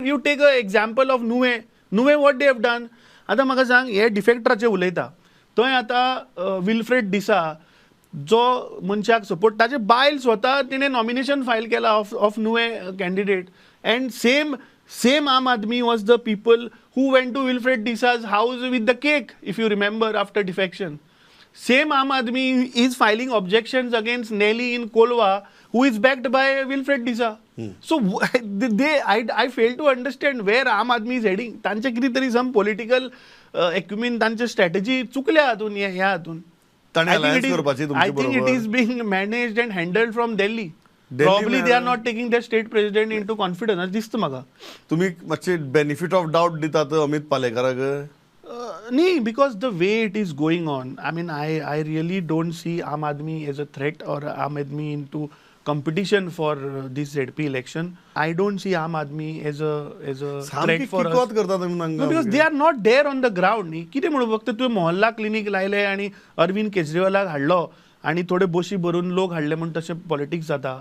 You take a example of Nuvem. Nuvem, what they have done? आतां म्हाका सांग, हे डिफेक्टराचे उलयता थंय आतां विल्फ्रेड डिसा जो मनशाक सपोर्ट, ताजे बायल स्वता तिणें नॉमिनेशन फायल केला of Nuvem candidate, and same Aam Aadmi was the people who went to Wilfred D'Sa's house with the cake, if you remember, after defection. Same Aam Aadmi is filing objections against Nelly in Colva, who is backed by Wilfred D'Sa. So I fail to understand where Aam Aadmi is heading. तांचे कितें तरी some political acumen, तांचे strategy चुकल्या हातून, ह्या हातून. ताणें alliance करपाची तुमचे I think it बरोबर. is being managed and handled from Delhi. Delhi Probably they are man- not taking their state president into confidence अशें दिसता म्हाका. तुमी मातशे बेनिफीट ऑफ डावट दितात Amit पालेकाराक? Nee, because the way it is going on, I mean, I really don't see Aam Aadmi as a threat or Aam Aadmi into competition for this ZP election. I don't see Aam Aadmi as a threat for us. किकोत करता तुमी No, because they are not there on the ground न्ही. कितें म्हणून फक्त तुवें मोहल्ला clinic लायले आनी अरविंद केजरीवालाक हाडलो आनी थोडे बशी भरून लोक हाडले म्हूण तशें पॉलिटिक्स जाता?